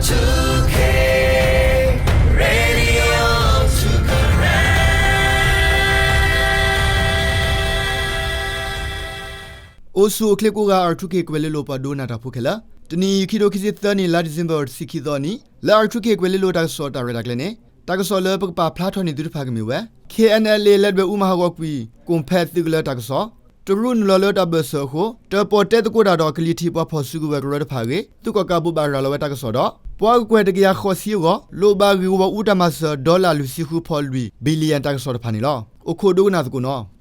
အိၣ်ဆူၣ်အိၣ်ချ့ကိးဂၤ R two K ကွဲၤလ့လိၤပှၤဒိကနၣ်တၢ်ဖိခဲလၢာ်, တနံၤအံၤ ခံထိခံဆံသၢနံၣ် လါဒံၣ်စ့ဘၢၣ် တဆံခံသီအနံၤ လၢ R two K ကွဲၤလ့လိၤတၢ်ကစီၣ်တၢ်ရဲၣ်တၢ်ကျဲၤန့ၣ် တၢ်ကစီၣ်လၢပကပာ်ဖျါထီၣ်န့ၢ်သုတဖၣ်ကမ့ၢ်ဝဲ K N L A လဲၤဒွဲၣ်အူမၤဟးဂီၤကွံာ် ကိၣ်ဖဲသုးကလၢၤတၢ်ကစီၣ်, တရူးနုာ်လီၤလၢတၢ်ဘၢၣ်စၢၤအဃိ တၢၣ်ပီၣ်တဲသကိးတၢ်ဒီးကလံၤထံးပှၤဖီၣ်စုကဝဲၤကရၢတဖၣ်အဂ့ၢ် သုးကီၣ်ကးဘိးဘၣ်ရၤလီၤဝဲတၢ်ကစီၣ်ဒီး ပှၤကကွဲၢ်တကယၤဃိးဆံအဂီၢ် လိၣ်ဘၣ်ဂ့ၢ်ဂီၢ်ဝီအူတၢ်မၤစၢၤ ဒီလၣ်လွံၢ်ဆံဃုဖီလွံၢ် ဘံၣ်လံၣ်ယၣ်တၢ်ကစီၣ်တဖၣ်န့ၣ်လီၤ. အိၣ်ခိးဒိကနၣ်သကိးနီၤ.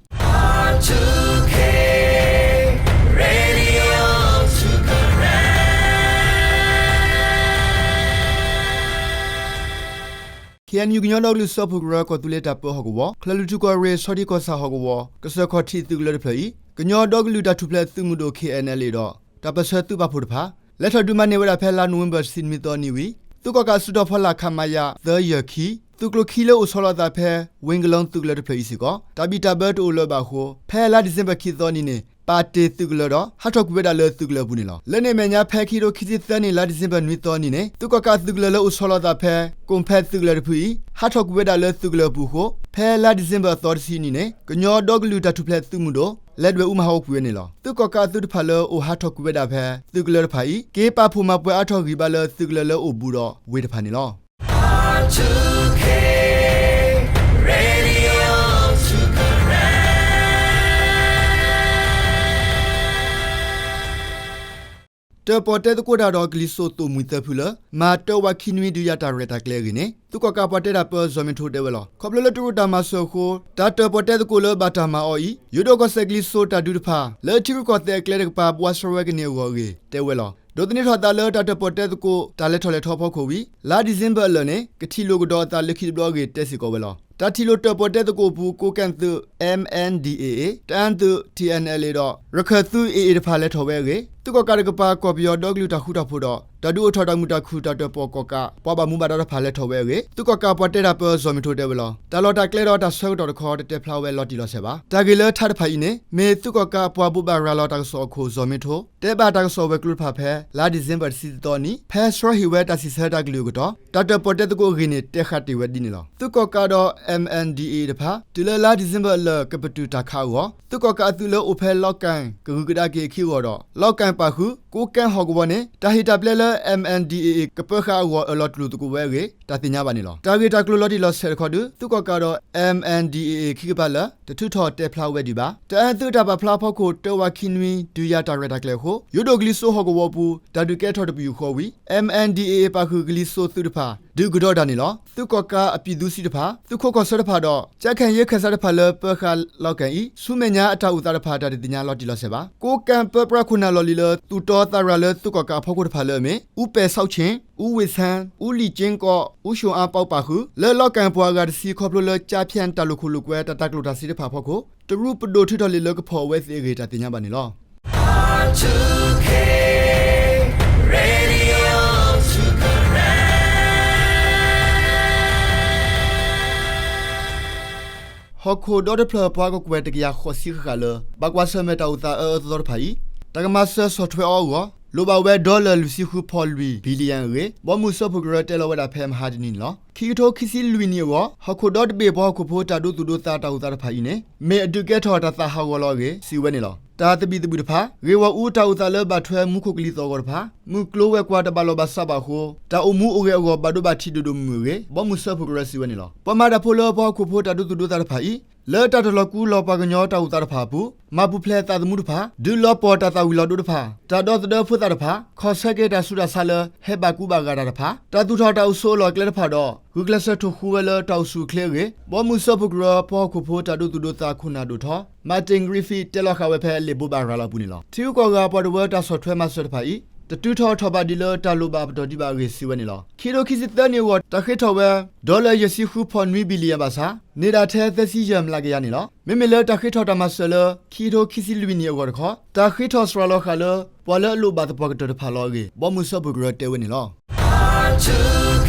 K N U ကညီဒီကလုာ်စၢဖှိၣ်ကရၢ ကီၢ်သူလ့ၤတၢ်ပၢဟီၣ်ကဝီၤ ချၢၣ်လွံၢ်ထူၣ်ကီၢ်ရ့ၣ် ဆီထံကီၢ်ဆၣ်ဟီၣ်ကဝီၤ ကစၢၢ်ခီၣ်ထံးသုးကလၢၤတဖျၢၣ်အံၤ ကညီဒီကလုာ်တၢ်ထူၣ်ဖျဲးသုးမုၢ်ဒိၣ် K N L A ဒီး တၢ်ပၢၢ်ဆၢသုးပာ်ဖှိၣ်တဖၣ် လဲၤထီၣ်ဒုးမၤန့ၢ်ဝဲဒၣ်ဖဲလါနိၣ်ဝ့ဘၢၣ် တဆံနွံသီနံၤဝံၤ သုးကီၣ်ကးအစုတီၤဖီလာ် ခမရ သၢယဲၢ်ခံ သုးကျိၤခံလၢအိၣ်ဆီလီၤအသးဖဲ ဝ့ကလီသုးကလၢၤတဖျၢၣ်အံၤစ့ၢ်ကီး တၢ်ဘံၣ်တၢ်ဘၢတအိၣ်လၢၤဘၣ်အဃိ ဖဲလါဒံၣ်စ့ဘၢၣ်ခံသီနံၤန့ၣ် ပာ်တ့ၢ်သုးကလၢၤဒီး ဟးထီၣ်ကွံာ်ဝဲဒၣ်လၢသုးကလၢၤအပူၤန့ၣ်လီၤ. လၢန့ၣ်အမဲာ်ညါ ဖဲခံထိခံဆံသၢနံၣ် လါဒံၣ်စ့ဘၢၣ်နွံသီနံၤန့ၣ် သုးကီၣ်ကးအသုးကလၢၤလၢအိၣ်ဆီလီၤအသးဖဲ ကိၣ်ဖဲသုးကလၢၤတဖုအံၤ ဟးထီၣ်ကွံာ်ဝဲဒၣ်လၢသုးကလၢၤအပူၤအဃိ ဖဲလါဒံၣ်စ့ဘၢၣ်အသီတဆံနံၤန့ၣ် ကညီဒီကလုာ်တၢ်ထူၣ်ဖျဲးသုးမုၢ်ဒိၣ် လဲၤဒွဲၣ်အူမၤဟးဂီၤကွံာ်ဝဲန့ၣ်လီၤ. သုးကီၣ်ကးအသုးတဖၣ်လၢအိၣ်ဟးထီၣ်ကွံာ်ဝဲဒၣ်ဖဲ သုးကလၢၤတဖၣ်အံၤ က့ၤပာ်ဖှိၣ်မၤပှဲၤအါထီၣ်ဂံၢ်ဘါလၢသုးကလၢၤလၢအိၣ်ဘူးဒီးဝ့ၢ်တဖၣ်န့ၣ်လီၤ. တၢၣ်ပီၣ်တဲသကိးတၢ်ဒီးကလံၤစိးသိၣ်မှံၤသၢဖုလၢ မၤတၢဝးခံနွံဒုးယၤတၢ်ရဲၣ်တၢ်ကျဲၤအဂ့ၢ်န့ၣ် သုးကီၣ်ကးပှၤတဲတၢ်ပၢ ဇီၣ်မ့ထိတဲဝဲလီၤ. ခီဖျိလၢတရူးတၢ်မၤစၢၤအဃိ တၢ်တၢၣ်ပီၣ်တဲသကိးလၢဘၣ်တၢ်မၤအီၤအံၤ ယိၤဒိၣ်ကီၢ်စဲၣ်ကလံၤစိးတၢ်ဒုးတဖၣ် လၢထံရူၢ်ကီၢ်သဲးအကျဲတကပၤ ဘှါဆှၢဝဲကန့ၢ်အဂီၢ်အဂ့ၢ် တဲဝဲလီၤ. ဒိးသန့ၤထီၣ်အသးလၢ တၢ်တၢၣ်ပီၣ်တဲသကိးတၢ်လဲၤထီၣ်လဲၤထီဖီခိၣ်ဝံၤ လါဒံၣ်စ့ဘၢၣ်အလၢာ်န့ၣ် ကထံၣ်လိာ်ကဒီးအသးလၢခံတဘျီအဂ့ၢ် တဲစ့ၢ်ကီးဝဲလီၤ. တၢ်ထံၣ်လိာ်တၢၣ်ပီၣ်တဲသကိးအပူၤ ကိးကဲၣ်သုး M N D A A, တအၣ်သုး T N L A ဒီး ရခၢၣ်သုး A A တဖၣ်လဲၤထီၣ်ဝဲအဂ့ၢ်, သုးကီၣ်ကးတကပၤ ကီၢ်ပယီၤဒီကလုာ်တၢ်ဃူတၢ်ဖိးဒီး တၢ်ဒုးအိၣ်ထီၣ်တၢ်မုာ်တၢ်ခုၣ် တၢ်တၢၣ်ပီၣ်ကီၣ်ကး ပှၤဘၣ်မူဘၣ်ဒါတဖၣ်လဲၤထီၣ်ဝဲအဂ့ၢ် သုးကီၣ်ကးပှၤတဲတၢ်ပၢ ဇီၣ်မ့ထိတဲဝဲလီၤ. တၢ်လီၢ်တၢ်ကျဲဒီးတၢ်ဆၢကတီၢ်တခီ တတဲဖျါဝဲလီၤတံၢ်လီၤဆဲးဘၣ်. တၢ်ဂ့ၢ်လၢထါတဖၣ်အံၤန့ၣ် မ့ၢ်သုးကီၣ်ကးပှၤဘိးဘၣ်ရၤလီၤတၢ်ကစီၣ်အခိၣ် ဇီၣ်မ့ထိ တဲဘၣ်တၢ်ကစီၣ်ဝဲၤကျိၤတဖၣ်ဖဲ လါဒံၣ်စ့ဘၢၣ်တဆံသီနံၤ ဖဲဆှၢဟ့ၣ်ဝဲတၢ်စံးဆၢတၢ်ကလုၢ်အကတီၢ် တၢ်တၢၣ်ပီၣ်တဲသကိးအဂ့ၢ်န့ၣ် တဲဃာ်တ့ၢ်ဝဲဒ်န့ၣ်လီၤ. သုးကီၣ်ကးဒီး M N D A A တဖၣ် တုၤလၢလါဒံၣ်စ့ဘၢၣ်အလၢာ် ကပတုာ်တၢ်ခးအဂီၢ် သုးကီၣ်ကးအသုးလၢအိၣ်ဖဲလီကၣ် ကဂုၤကဒါက့ၤအခံအဂီၢ်ဒီး လီကၣ်ပာ်ဃုာ် ကိးကဲၣ်ဟီၣ်ကဝီၤန့ၣ် တၢ်ဟ့ၣ်တၢ်ပျဲလၢ M N D A A ကပၢဃာ်အဂီၢ် အၢၣ်လီၤတူၢ်လိာ်သကိးဝဲအဂ့ၢ် တၢ်သ့ၣ်ညါဘၣ်န့ၣ်လီၤ. တၢ်ဂ့ၢ်တၢ်ကျိၤလီၤတံၢ်လီၤဆဲးတခီဒု သုးကီၣ်ကးဒီး M N D A A ခံကပၤလၢာ် တထုးထီၣ်တဲဖျါဝဲဒံးဘၣ်. တအၣ်သုးတၢ်ပာ်ဖျါအဖီခိၣ် တၢဝးခံနွံ ဒုးယၤတၢ်ရဲၣ်တၢ်ကျဲၤအဃိ ယိၤဒိၣ်ကလံၤစိးဟီၣ်ကဝီၤအပူၤ တၢ်ဒုးကဲထီၣ်တပယူာ်ဃီဝံၤ M N D A A ပာ်ဃုာ်ကလံၤစိးသုးတဖၣ် ဒုးကဒီးတၢ်န့ၣ်လီၤ. သုးကီၣ်ကးအပံာ်သူစံတဖၣ် သုးခိးကီၢ်ဆၢတဖၣ်ဒီး ကၠဲခဲၣ်ယဲၢ်ခၢၣ်စးတဖၣ်လၢပၢဃာ်လီကၣ်အံၤ ဆူမဲာ်ညါအတၢ်အိၣ်သးတဖၣ် တၢ်တသ့ၣ်ညါလီၤတံၢ်လီၤဆဲးဘၣ်. ကိးကဲၣ်ပၢပြးခိၣ်နၢ်လီၢ်လံၤလၢ သူၣ်တီသးရၤလၢသုးကီၣ်ကးအဖီခိၣ်တဖၣ်လၢအမ့ၢ် အူပဲၣ်ဆီးဆ့ၣ်, အူဝ့ၢ်ဆၣ်, အူလံၣ်ကၠ့ကီး, အူၡိၣ်အါပီးပာ်ဃုာ် လၢလီကၣ်ပှၤအဂၤတဆံ ခီဖျိလၢကၠါဖၠၣ်တၢ်လိာ်ခိၣ်လိာ်ကွဲ တၢ်တၢ်ကျိၣ်တၢ်စ့တဖၣ်အဖီခိၣ် တရူးပဒိၣ်ထုးထီၣ်လံာ်လၢကဖီၣ်အဝဲသ့ၣ်အဂ့ၢ် တၢ်သ့ၣ်ညါဘၣ်န့ၣ်လီၤ. ဟီၣ်ခိၣ်ဒီတဖျၢၣ်ပှၤကကွဲၢ်တကယၤဃိးဆံဃၣ်ဃၣ်လၢ ဘၣ်ကွၢ်ဆၢၣ်မဲာ်တၢ်အိၣ်သးအအၢအသီတဖၣ်အံၤ တၢ်ကမၤစၢၤဆီၣ်ထွဲအီၤအဂီၢ် လိၣ်ဘၣ်ဝဲ dollar လွံၢ်ဆံဃုဖီလွံၢ် billion အဂ့ၢ် ဘီမုၢ်စၢဖှိၣ်ကရၢတဲလီၤဝဲဒၣ်ဖဲမဟါတနံၤန့ၣ်လီၤ. ခံကထိခံဆံလွံၢ်နံၣ်အဂီၢ် ဟီၣ်ခိၣ်ဒီတဘ့ၣ်ပှၤဟီၣ်ခိၣ်ဖိတၢ်ဒိသူၣ်ဒိသးတၢ်အိၣ်သးတဖၣ်အံၤန့ၣ် မ့ၢ်အဒုးကဲထီၣ်တၢ်သးဟးဂီၤလီၤအဂ့ၢ် စံးဝဲန့ၣ်လီၤ. တၢ်သဘံၣ်သဘုၣ်တဖၣ် ဂ့ၢ်ဂီၢ်အူတၢ်အိၣ်သးလၢဘၣ်ထွဲမူခိၣ်ကလံၤသီၣ်ဂီၤတဖၣ်, မုၢ်ကျိၤဝဲၤကွာ်တဘၣ်လီၢ်ဘၣ်စးဘၣ်အဃိ တၢ်အိၣ်မူအိၣ်ဂဲၤအဂီၢ် ဘၣ်ဒိဘၣ်ထံးဒိၣ်ဒိၣ်မုၢ်မုၢ်အဂ့ၢ် ဘီမုၢ်စၢဖှိၣ်ကရၢစံးဝဲန့ၣ်လီၤ. ပှၤမၤတၢ်ဖိလၢပှၤဟီၣ်ခိၣ်ဖိတၢ်ဒိသူၣ်ဒိသးတဖၣ်အံၤ လၢတၢ်တလီၤကူလီၤပှၤကညီတၢ်အိၣ်သးတဖၣ်အပူၤ မၤပူၤဖျဲးသးသမူတဖၣ် ဒုးလီၤပှီၢ်တၢ်သၣ်ဝံၤလီၤဒိတဖၣ်, တၢ်ဒီသဒၢဖိသၣ်တဖၣ်, ခီၣ်ဆၢက့ၤတၢ်ဆူးတၢ်ဆါလၢ ဟဲဘၣ်ကူဘၣ်ဂာ်တၢ်တဖၣ်, တၢ်သူၣ်ထီၣ်တၢ်အိၣ်ဆိးအလီၢ်အကျဲတဖၣ်ဒီး ဂုာ်ကျဲးစၢးထိၣ်ဃူဝဲလၢတၢ်အိၣ်ဆူၣ်အိၣ်ချ့အဂ့ၢ် ဘီမုၢ်စၢဖှိၣ်ကရၢ ပှၤဟီၣ်ခိၣ်ဖိတၢ်ဒိသူၣ်ဒိသးခိၣ်နၢ်ဒိၣ်ထီ Martin Griffiths တဲလီၤဃာ်ဝဲဖဲလံာ်ဘိးဘၣ်ရၤလီၤအပူၤန့ၣ်လီၤ. ထံဂုၤကီၢ်ဂၤပှၤတဝၢတၢ်ဆီၣ်ထွဲမၤစၢၤတဖၣ်အံၤ တတုၤထီၣ်ထီၣ်ဘးဒ်လၢတၢ်လိၣ်ဘၣ်အပတီၢ်ဒံးဘၣ်အဂ့ၢ် စံးဝဲန့ၣ်လီၤ. ခံကထိခံဆံသၢနံၣ်အဂီၢ် တၢ်ဃ့ထီၣ်ဝဲ dollar ယဲၢ်ဆံဃုဖီနွံ billion ဘၣ်ဆၣ် န့ၢ်ဒၣ်ထဲသၢဆံယဲၢ်မျးကယၤန့ၣ်လီၤ. မ့မ့ၢ်လၢတၢ်ဃ့ထီၣ်တၢ်မၤစၢၤလၢ ခံကထိခံဆံလွံၢ်နံၣ်အဂီၢ်တခီ တၢ်ဃ့ထီၣ်စှၤလီၤဃာ်လၢ ပှၤလၢအလိၣ်ဘၣ်သပှၢ်ကတၢၢ်တဖၣ်လီၤအဂ့ၢ် ဘီမုၢ်စၢဖှိၣ်ကရၢတဲဝဲန့ၣ်လီၤ.